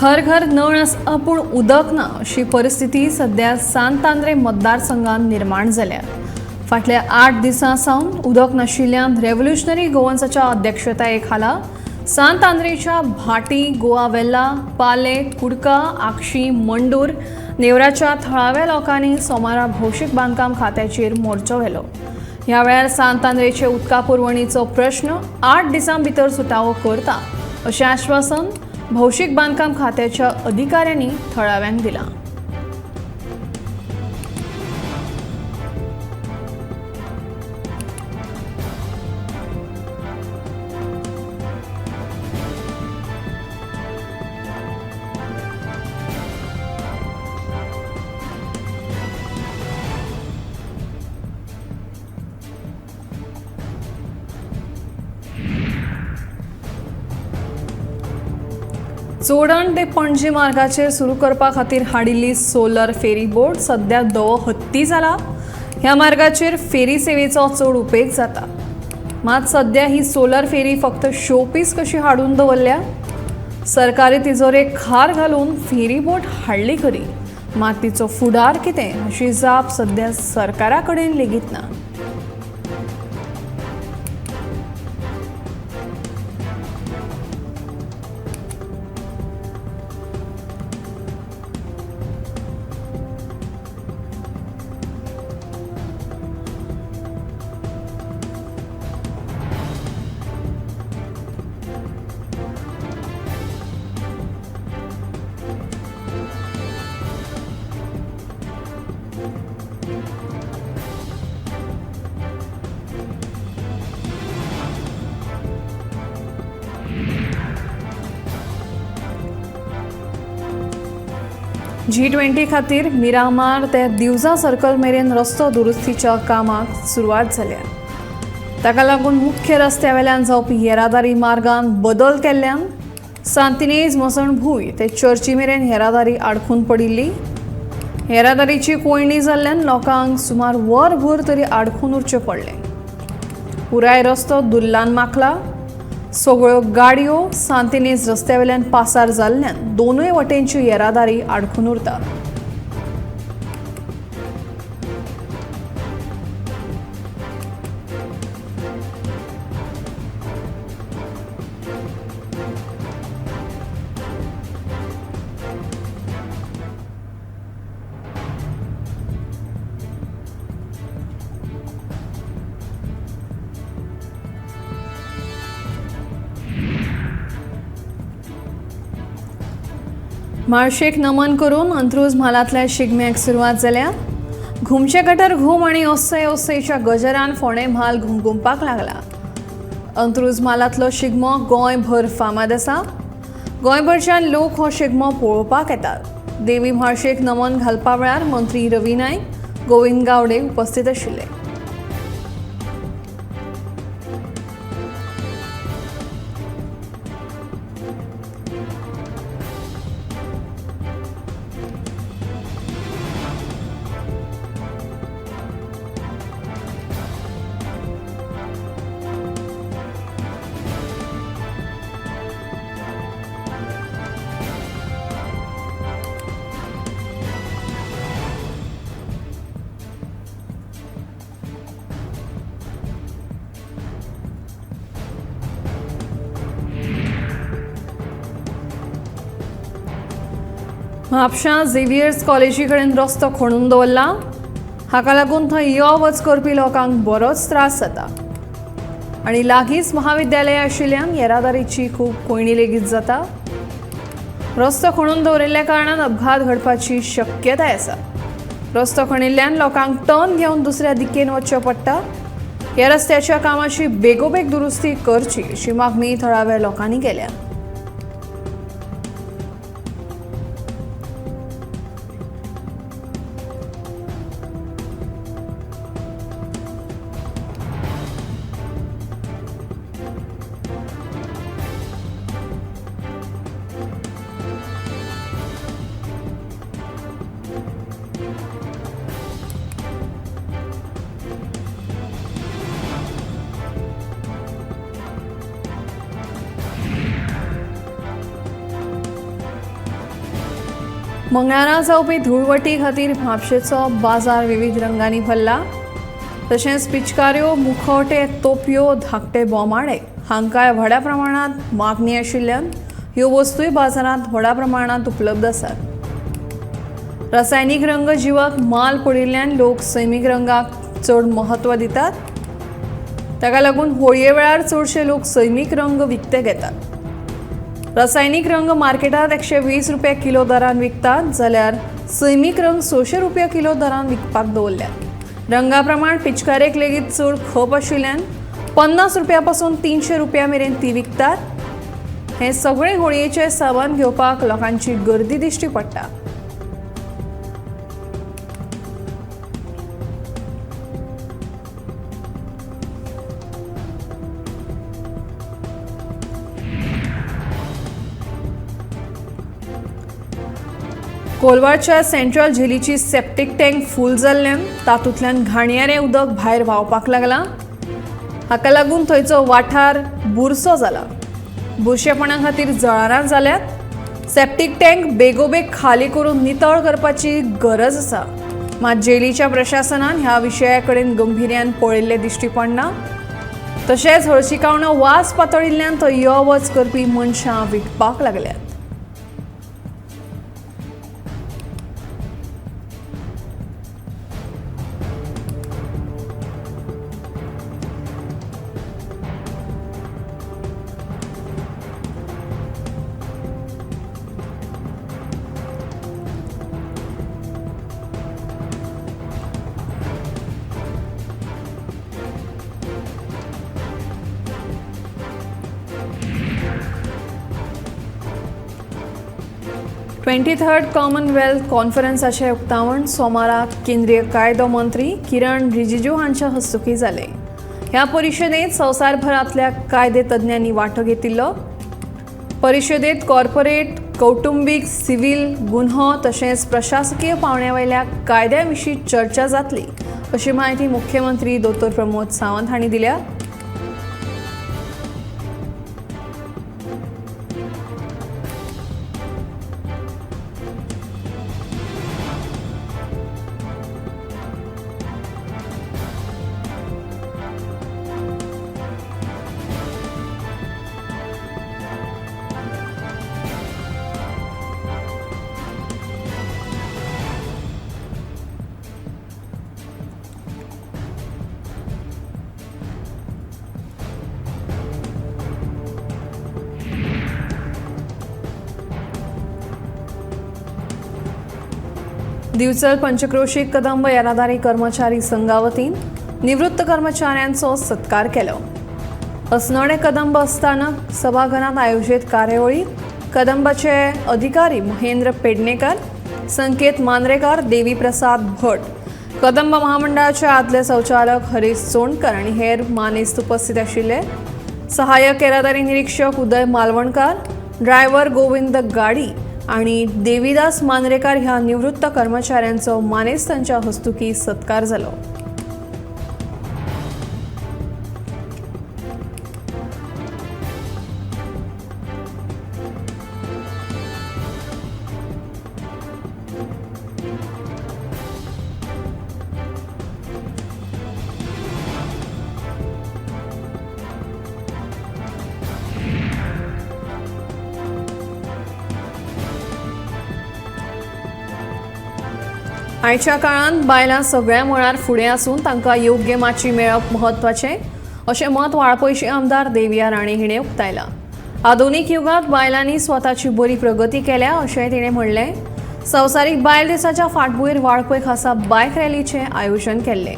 हर घर नळ आसा पूण उदक ना अशी परिस्थिती सध्या सांत आंद्रे मतदारसंघात निर्माण जाल्या. फाटल्या 8 दिसां सावन उदक नाशिल्ल्यान रेव्होल्युशनरी गोवन्साच्या अध्यक्षताये खाला सांत आंद्रेच्या भाटी, गोवा वेल्ला, पाले, कुडका, आक्षी, मंडूर, नेवराच्या थळाव्या लोकांनी सोमारा भौशीक बांदकाम खात्याचेर मोर्चो व्हेलो. ह्या वेळार सांत आंद्रेचे उदका पुरवणीचो प्रश्न 8 दिसां भितर सुटावो करता अशें आश्वासन भौशीक बांदकाम खात्याच्या अधिकाऱ्यांनी थळाव्यांक दिलां. चोडण ते पणजी मार्गाचेर सुरू करपा खातीर हाडिल्ली सोलर फेरी बोट सध्या धवो हत्ती जाला. ह्या मार्गाचेर फेरी सेवेचो चड उपेग जाता. मात सध्या ही सोलर फेरी फक्त शोपीस कशी हाडून दवरल्या. सरकारी तिजोरेक खार घालून फेरी बोट हाडली खरी, मात तिचो फुडार कितें अशी जाप सध्या सरकारा कडेन लेगीत ना. G20 खातीर मिरामार ते दिवजा सर्कल मेरेन रस्तो दुरुस्तीच्या कामाक सुरवात जाल्या. ताका लागून मुख्य रस्त्या वेल्यान जावपी येरादारी मार्गान बदल केल्ल्यान सांतिनेज मसणभूंय ते चर्ची मेरेन येरादारी आडखून पडिल्ली. येरादारीची कोंयडी जाल्ल्यान लोकांक सुमार वरभर तरी आडखून उरचें पडलें. पुराय रस्तो दुल्लान माखला. सगळ्यो गाडयो सांतिनेज रस्त्या वेल्यान पासार जाल्ल्यान दोनूय वटेनची येरादारी आडखून उरता. म्हाळशेक नमन करून अंत्रुज म्हालांतल्या शिगम्याक सुरवात जाल्या. घुमचे गटर घूम आनी ओसय ओसयच्या गजरान फोंडें म्हाल घुमघुमपाक लागला. अंत्रुज म्हालांतलो शिगमो गोंयभर फामाद आसा. गोंयभरच्यान लोक हो शिगमो पळोवपाक येतात. देवी म्हाळशेक नमन घालपा वेळार मंत्री रवी नायक, गोविंद गावडे उपस्थित आशिल्ले. म्हापशां झेवियर्स कॉलेजी कडेन रस्तो खणून दवरला. हाका लागून थंय यो वच करपी लोकांक बरोच त्रास जाता आनी लागींच महाविद्यालय आशिल्ल्यान येरादारीची खूब कोंयडी लेगीत जाता. रस्तो खणून दवरिल्ल्या कारणान अपघात घडपाची शक्यताय आसा. रस्तो खणिल्ल्यान लोकांक टर्न घेवन दुसऱ्या दिकेन वचचें पडटा. ह्या रस्त्याच्या कामाची बेगोबेग दुरुस्ती करची अशी मागणी थळाव्या लोकांनी केल्या. मंगळारा जावपी धुळवटी खातीर म्हापशेचो बाजार विविध रंगांनी भरला. तशेंच पिचकाऱ्यो, मुखवटे, तोपयो, धाकटे बोमाडे हांकांय व्हडा प्रमाणांत मागणी आशिल्ल्यान ह्यो वस्तूय बाजारांत व्हडा प्रमाणांत उपलब्ध आसात. रासायनीक रंग जिवाक माल पडिल्ल्यान लोक सैमीक रंगाक चड म्हत्व दितात. ताका लागून होळये वेळार चडशे लोक सैमीक रंग विकते घेतात. रासायनीक रंग मार्केटांत 120 रुपया किलो दरान विकतात, जाल्यार सैमीक रंग 600 रुपया किलो दरान विकपाक दवरल्यात. रंगा प्रमाण पिचकारेक लेगीत चड खप आशिल्ल्यान 50 रुपया पासून 300 रुपया मेरेन ती विकतात. हें सगळें होळयेचें सामान घेवपाक लोकांची गर्दी दिश्टी पडटा. कोलवाळच्या सेंट्रल झेलीची सेप्टीक टँक फूल जाल्ल्यान तातूंतल्यान घाणयारें उदक भायर व्हांवपाक लागलां. हाका लागून थंयचो वाठार बुरसो जाला. बुरशेपणा खातीर जळारां जाल्यात. सेप्टीक टँक बेगोबेग खाली करून नितळ करपाची गरज आसा. मात जेलीच्या प्रशासनान ह्या विशया कडेन गंभीर्यान पळयल्लें दिश्टी पडना. तशेंच हळशिकावणो वास पातळिल्ल्यान थंय यो वच करपी मनशां विटपाक लागल्यात. ट्वेंटी थर्ड कॉमनवेल्थ कॉन्फरन्साचें उक्तावण सोमाराक केंद्रीय कायदो मंत्री किरण रिजिजू हांच्या हस्तुकीं जालें. ह्या परिशदेंत संवसारभरांतल्या कायदे तज्ञांनी वांटो घेतिल्लो. परिशदेंत कॉर्पोरेट, कौटुंबीक, सिव्हील, गुन्हो तशेंच प्रशासकीय पावंड्या वयल्या कायद्या विशीं चर्चा जातली अशी म्हायती मुख्यमंत्री दोतोर प्रमोद सावंत हांणी दिल्या. दिवचल पंचक्रोशी कदंब येरादारी कर्मचारी संघा वतीन निवृत्त कर्मचाऱ्यांचो सत्कार केलो. अस्नोडें कदंब आस्थानक सभाघरांत आयोजीत कार्यावळीत कदंबाचे अधिकारी महेंद्र पेडणेकर, संकेत मांद्रेकर, देवी प्रसाद भट, कदंब महामंडळाचे आदले संचालक हरीश चोणकर आनी हेर मानेस्त उपस्थित आशिल्ले. सहाय्यक येरादारी निरीक्षक उदय मालवणकार, ड्रायव्हर गोविंद गाडी आणि देवीदास मांद्रेकर ह्या निवृत्त कर्मचाऱ्यांचो मानेस्तांच्या हस्तुकीं सत्कार जालो. आयच्या काळांत बायलां सगळ्या मळार फुडें आसून तांकां योग्य माची मेळप म्हत्वाचें अशें मत वाळपयचे आमदार देविया राणे हिणें उक्तायलां. आधुनीक युगांत बायलांनी स्वताची बरी प्रगती केल्या अशेंय तिणें म्हणलें. संवसारीक बायल दिसाच्या फाटभूंयेर वाळपय खासा बायक रॅलीचें आयोजन केल्लें.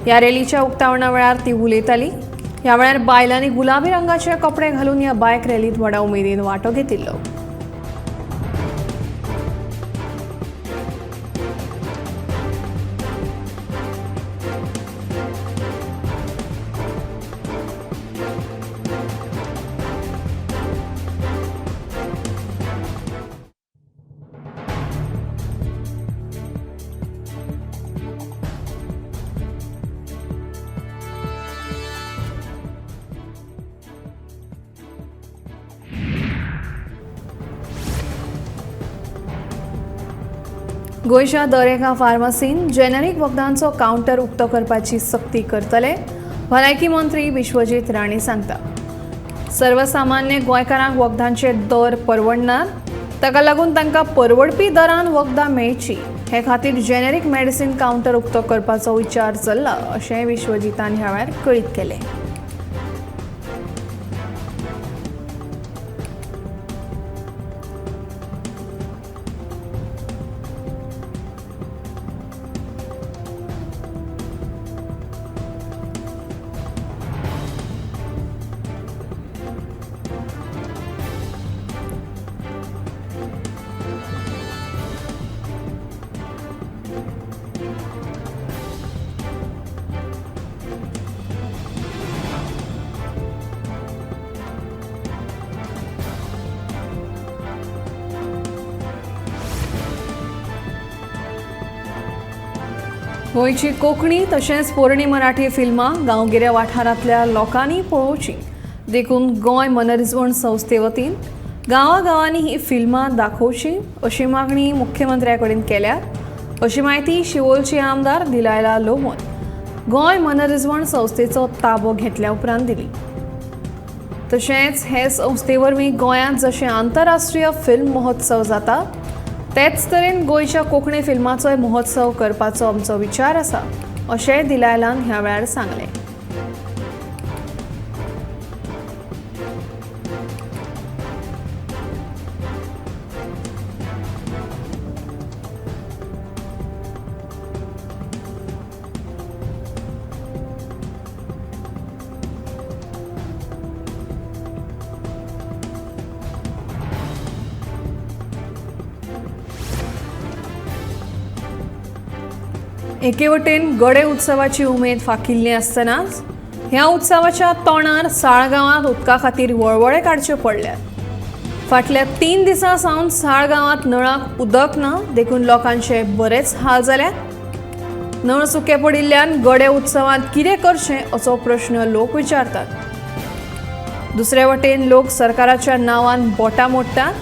ह्या रॅलीच्या उक्तावणा वेळार ती उलयताली. ह्या वेळार बायलांनी गुलाबी रंगाचे कपडे घालून ह्या बायक रॅलींत व्हडा उमेदीन वांटो घेतिल्लो. गोंयच्या दर एका फार्मासीन जेनेरीक वखदांचो कावंटर उक्तो करपाची सक्ती करतले, भलायकी मंत्री विश्वजीत राणे सांगता. सर्वसामान्य गोंयकारांक वखदांचे दर परवडनात, ताका लागून तांकां परवडपी दरान वखदां मेळची हे खातीर जेनेरीक मेडिसीन कावंटर उक्तो करपाचो विचार चल्ला अशें विश्वजीतान ह्या वेळार कळीत केलें. गोंयची कोंकणी तशेंच पोरणी मराठी फिल्मां गांवगिऱ्या वाठारांतल्या लोकांनी पळोवची देखून गोंय मनरिजवण संस्थे वतीन गांवागांवांनी ही फिल्मां दाखोवची अशी मागणी मुख्यमंत्र्या कडेन केल्या अशी म्हायती शिवोलचे आमदार दिलायला लोबोन गोंय मनरिजवण संस्थेचो ताबो घेतल्या उपरांत दिली. तशेंच हे संस्थे वरवीं गोंयांत जशें आंतरराष्ट्रीय फिल्म महोत्सव जाता तेच तरेन गोंयच्या कोंकणी फिल्माचोय महोत्सव करपाचो आमचो विचार आसा अशेंय दिलायलान ह्या वेळार सांगलें. एके वटेन गडे उत्सवाची उमेद फाकिल्ली आसतनाच ह्या उत्सवाच्या तोंडार साळगांवांत उदका खातीर वळवळे काडचे पडल्यात. फाटल्या 3 दिसां सावन साळगांवांत नळाक उदक ना देखून लोकांचे बरेच हाल जाल्यात. नळ सुके पडिल्ल्यान गडे उत्सवांत कितें करचें असो प्रश्न लोक विचारतात. दुसरे वटेन लोक सरकाराच्या नांवान बोटां मोडटात.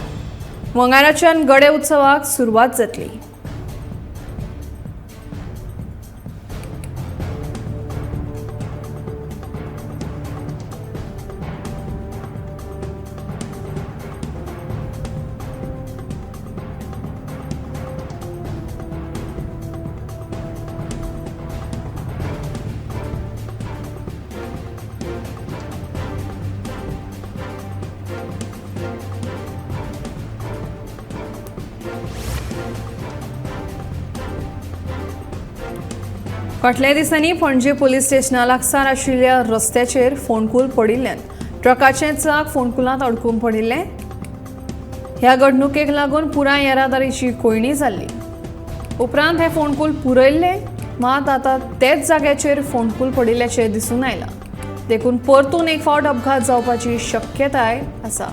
मंगळाराच्यान गडे उत्सवाक सुरवात जातली. फाटल्या दिसांनी पणजे पुलीस स्टेशना लागसार आशिल्ल्या रस्त्याचेर फोंडकूल पडिल्ल्यान ट्रकाचें चाक फोंडकुलांत अडकून पडिल्लें. ह्या घडणुकेक लागून पुराय येरादारीची कोंयडी जाल्ली. उपरांत हें फोंडकूल पुरयल्लें, मात आतां तेच जाग्याचेर फोंडकूल पडिल्ल्याचें दिसून आयलां. देखून परतून एक फावट अपघात जावपाची शक्यताय आसा.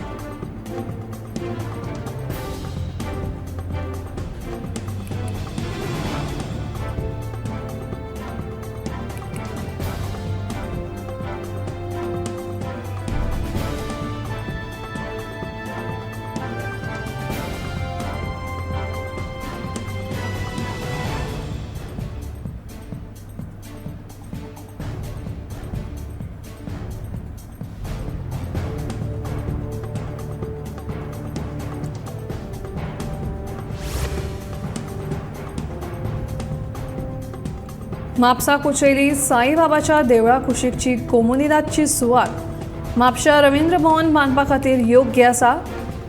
म्हापसा कुचेली साईबाबाच्या देवळा कुशीकची कोमुनिदादची सुवात म्हापशा रवींद्र भवन बांदपा खातीर योग्य आसा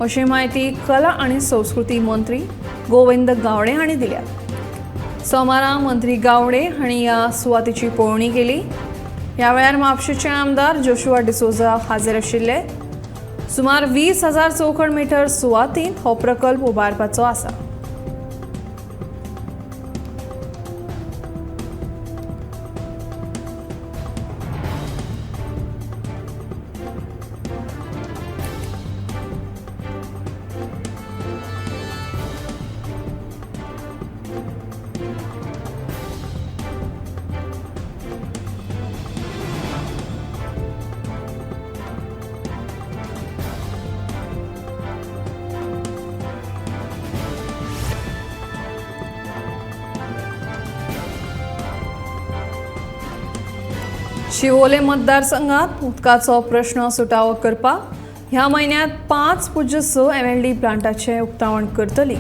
अशी म्हायती कला आनी संस्कृती मंत्री गोविंद गावडे हांणी दिल्या. सोमारा मंत्री गावडे हांणी ह्या सुवातेची पळोवणी केली. ह्या वेळार म्हापशेचे आमदार जोशुआ डिसोजा हाजीर आशिल्ले. सुमार 20,000 चौखण मिटर सुवातींत हो प्रकल्प उबारपाचो आसा. शिवोले मतदारसंघात उदकाचो प्रश्न सुटावो करपाक ह्या म्हयन्यांत 5.6 MLD प्लांटाचें उक्तावण करतली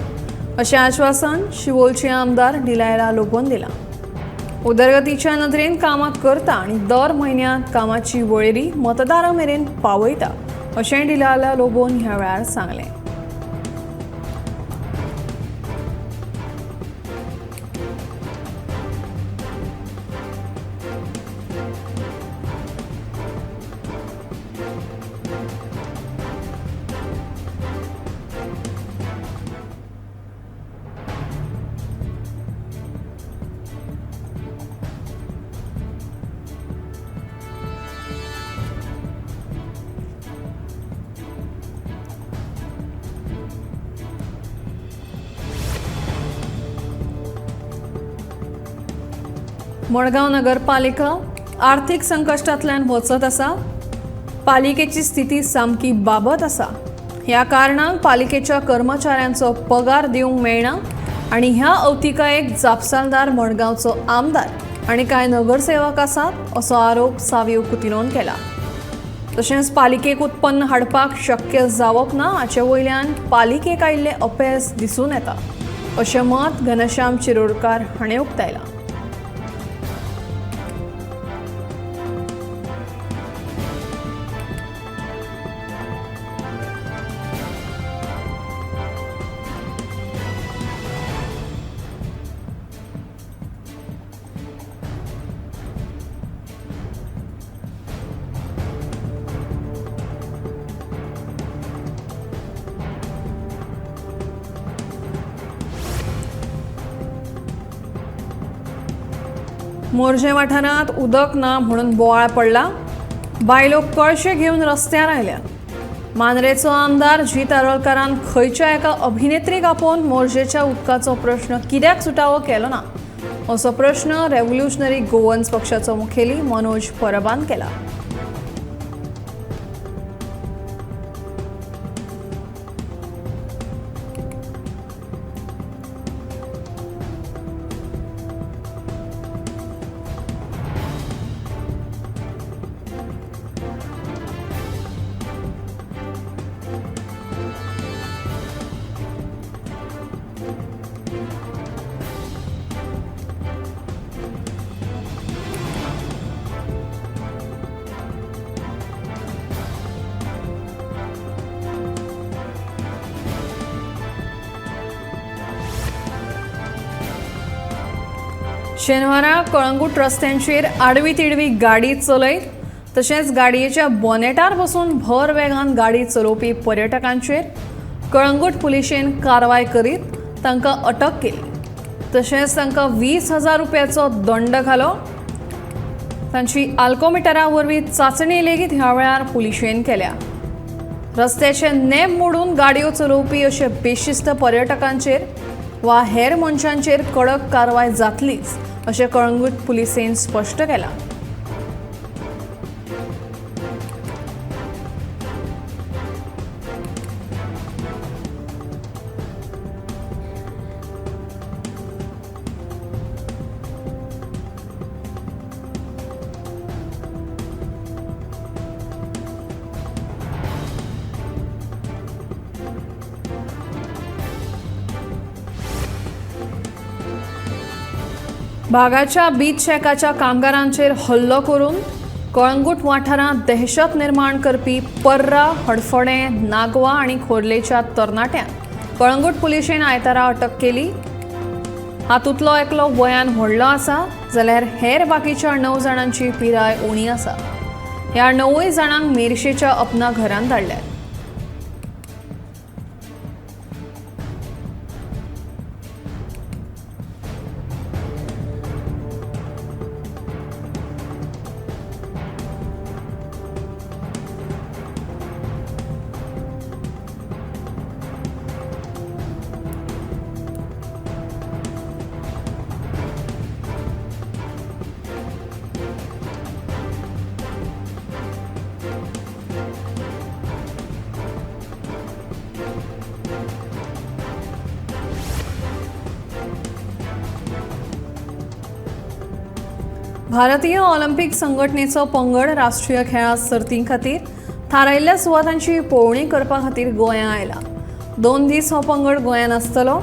अशें आश्वासन शिवोलचे आमदार डिलायला लोबोन दिलां. उदरगतीच्या नदरेन कामां करता आनी दर म्हयन्यांत कामाची वळेरी मतदारां मेरेन पावयता अशें डिलायला लोबोन ह्या वेळार सांगलें. मडगांव नगरपालिका आर्थिक संकश्टांतल्यान वचत आसा. पालिकेची स्थिती सामकी बाबत आसा. ह्या कारणान पालिकेच्या कर्मचाऱ्यांचो पगार दिवंक मेळना आनी ह्या अवतिकायेक जापसालदार मडगांवचो आमदार आनी कांय नगरसेवक आसात असो आरोप सावियो कुतिनोन केला. तशेंच पालिकेक उत्पन्न हाडपाक शक्य जावप ना हाचे वयल्यान पालिकेक आयिल्लें अपेस दिसून येता अशें मत घनश्याम शिरोडकार हाणें उक्तायलां. मोरजे वाठारांत उदक ना म्हणून बोवाळ पडला. बायलो कळशे घेवन रस्त्यार आयल्यात. मांद्रेचो आमदार जीत आरोलकारान खंयच्या एका अभिनेत्रीक आपोवन मोरजेच्या उदकाचो प्रश्न कित्याक सुटावो केलो ना असो प्रश्न रेव्होल्युशनरी गोवन्स पक्षाचो मुखेली मनोज परबान केला. शेनवारा कळंगूट रस्त्यांचेर आडवी तिडवी गाडी चलयत तशेंच गाडयेच्या बोनेटार बसून भर वेगान गाडी चलोवपी पर्यटकांचेर कळंगूट पुलिशेन कारवाय करीत तांकां अटक केली. तशेंच तांकां 20,000 रुपयाचो दंड घालो. तांची आल्कोमिटरा वरवीं चांचणी लेगीत ह्या वेळार पुलिशेन केल्या. रस्त्याचे नेम मोडून गाडयो चलोवपी अशे बेशिस्त पर्यटकांचेर वा हेर मनशांचेर कडक कारवाय जातलीच अशें कळंगूट पुलिसेन स्पश्ट केलां. बागाच्या बीच शॅकाच्या कामगारांचेर हल्लो करून कळंगूट वाठारांत दहशत निर्माण करपी पर्रा, हडफडें, नागवा आनी खोर्लेच्या तरणाट्यांक कळंगूट पुलिशेन आयतारा अटक केली. हातूंतलो एकलो वयान व्हडलो आसा जाल्यार हेर बाकीच्या 9 जाणांची पिराय उणी आसा. ह्या 9 जाणांक मेरशेच्या अपना घरांत धाडल्यात. भारतीय ऑलिम्पिक संघटनेचो पंगड राष्ट्रीय खेळां सर्तीं खातीर थारायिल्ल्या सुवातांची पळोवणी करपा खातीर गोंया आयला. 2 दीस हो पंगड गोंयांत आसतलो.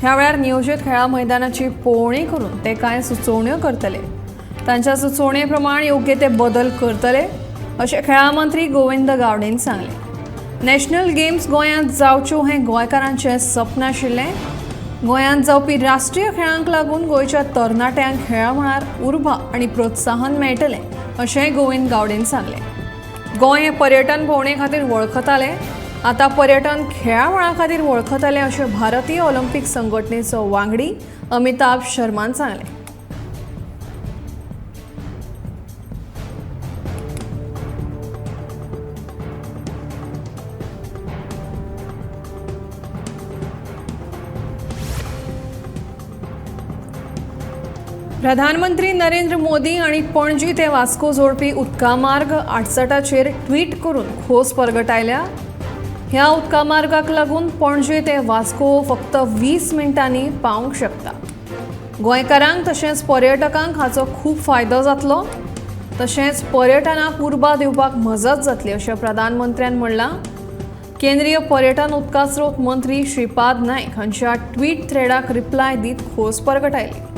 ह्या वेळार नियोजीत खेळां मैदानाची पळोवणी करून ते कांय सुचोवण्यो करतले. तांच्या सुचोवणे प्रमाण योग्य ते बदल करतले अशें खेळां मंत्री गोविंद गावडेन सांगलें. नॅशनल गेम्स गोंयांत जावच्यो हें गोंयकारांचें सपन आशिल्लें. गोंयांत जावपी राष्ट्रीय खेळांक लागून गोंयच्या तरणाट्यांक खेळां मळार उर्बा आनी प्रोत्साहन मेळटलें अशेंय गोविंद गावडेन सांगलें. गोंय हें पर्यटन भोंवणे खातीर वळखतालें, आतां पर्यटन खेळां मळा खातीर वळखतलें अशें भारतीय ऑलिम्पिक संघटनेचो वांगडी अमिताभ शर्मान सांगलें. प्रधानमंत्री नरेंद्र मोदी आनी पणजी ते वास्को जोडपी उदका मार्ग आडसटाचेर ट्वीट करून खोस परगटायल्या. ह्या उदका मार्गाक लागून पणजे ते वास्को फक्त 20 मिनटांनी पावंक शकता. गोंयकारांक तशेंच पर्यटकांक हाचो खूब फायदो जातलो, तशेंच पर्यटनाक उर्बा दिवपाक मजत जातली अशें प्रधानमंत्र्यान म्हणलां. केंद्रीय पर्यटन उदका स्रोत मंत्री श्रीपाद नायक हांच्या ट्वीट थ्रेडाक रिप्लाय दीत खोस परगटायली.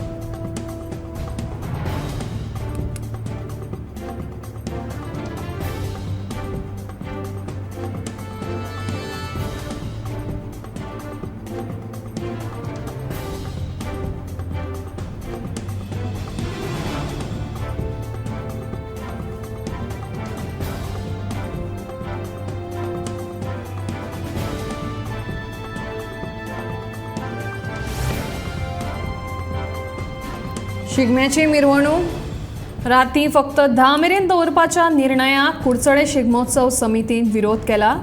शिगम्याची मिरवणूक राती फक्त 10 मेरेन दवरपाच्या निर्णयाक कुडचडे शिगमोत्सव समितीन विरोध केला.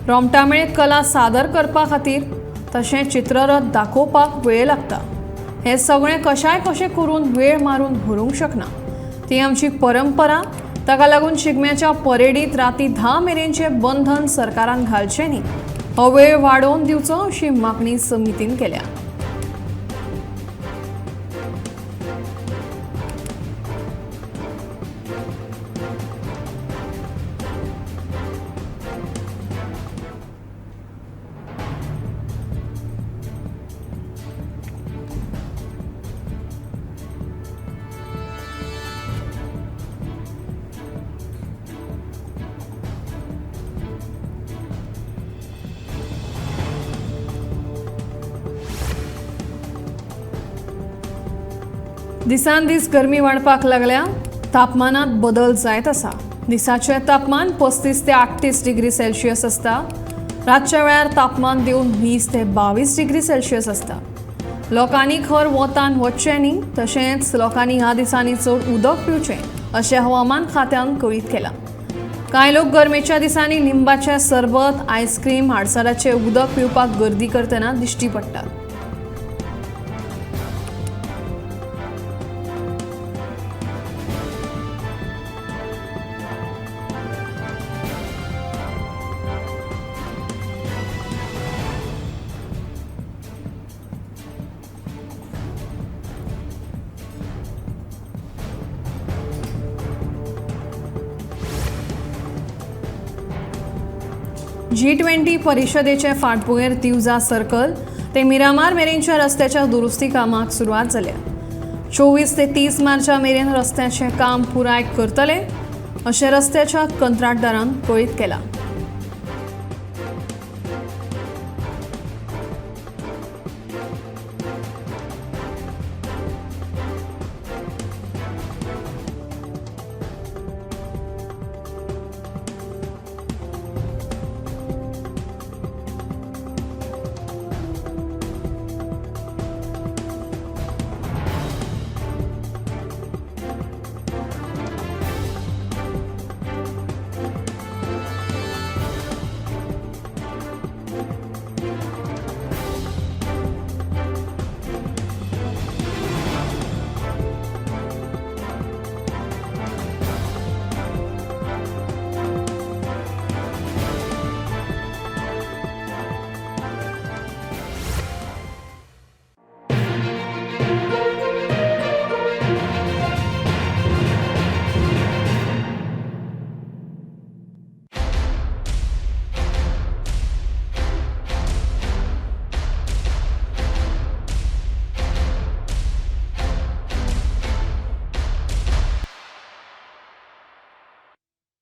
रोमटामेळ कला सादर करपा खातीर तशेंच चित्ररथ दाखोवपाक वेळ लागता. हें सगळें कशाय कशें करून वेळ मारून व्हरूंक शकना. ती आमची परंपरा. ताका लागून शिगम्याच्या परेडीत राती 10 मेरेनचें बंधन सरकारान घालचें न्ही, हो वेळ वाडोवन दिवचो अशी मागणी समितीन केल्या. दिसान दीस गरमी वाडपाक लागल्या. तापमानात बदल जायत आसा. दिसाचें तापमान 35 ते 38 डिग्री सेल्सियस आसता. रातच्या वेळार तापमान देवन 20 ते 22 डिग्री सेल्सियस आसता. लोकांनी खर वतान वचचें न्ही, तशेंच लोकांनी ह्या दिसांनी चड उदक पिवचें अशें हवामान खात्यान कळीत केलां. कांय लोक गरमेच्या दिसांनी लिंबाचें सरबत, आयस्क्रीम, आडसराचें उदक पिवपाक गर्दी करतना दिश्टी पडटात. G20 परिशदेचे फाटभुंयेर तिवजा सर्कल ते मिरामार मेरेनच्या रस्त्याच्या दुरुस्ती कामाक सुरवात जाल्या. 24 ते 30 मार्चा मेरेन रस्त्याचें काम पुराय करतले अशें रस्त्याच्या कंत्राटदारान कळीत केलां.